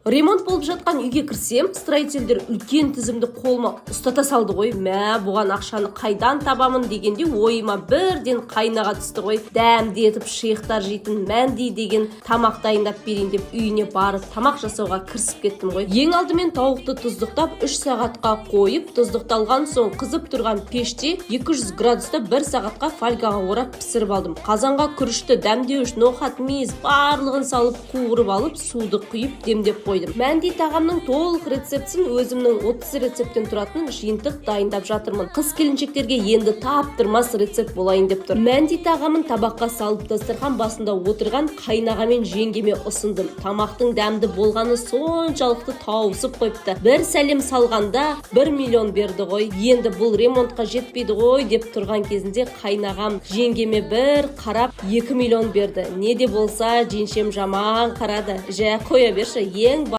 Ремонт болып жатқан үйге кірсем, строительдер үлкен тізімді қолыма ұстата салды ғой. Мә, бұған ақшаны қайдан табамын дегенде, ойыма бірден қайнаға түсті ғой. Дәмді етіп шейхтар жейтін мәнди деген тамақ дайындап берейін деп, үйіне барып тамақ жасауға кірісіп кеттім ғой. Ең алдымен тауықты тұздықтап, 3 сағатқа қойып, тұздықталған соң қызып тұрған пеште 200 градуста 1 сағатқа фольгаға орап пісіріп алдым. Қазанға күрішті, дәмдеуіш, ноқат, мейіз, барлығын салып, қуырып алып, суды құйып, демдеп қойдым. Мәнди тағамның толық рецептісін өзімнің 30 рецепттен тұратын жиынтық дайындап жатырмын. Қыз келіншектерге енді таптырмас рецепт болайын деп тұр. Мәнди тағамын табаққа салып, дастархан басында отырған қайнаға мен жеңгеме ұсындым. Тамақтың дәмді болғаны соншалықты, тауысып қойыпты. Бір сәлем салғанда 1 миллион берді ғой. Енді бұл ремонтқа жетпейді ғой деп тұрған кезінде, қайнағам жеңгеме бір қарап, 2 миллион берді. Не де болса, жеңшем жаман қарады. Жә, қоя берші, ең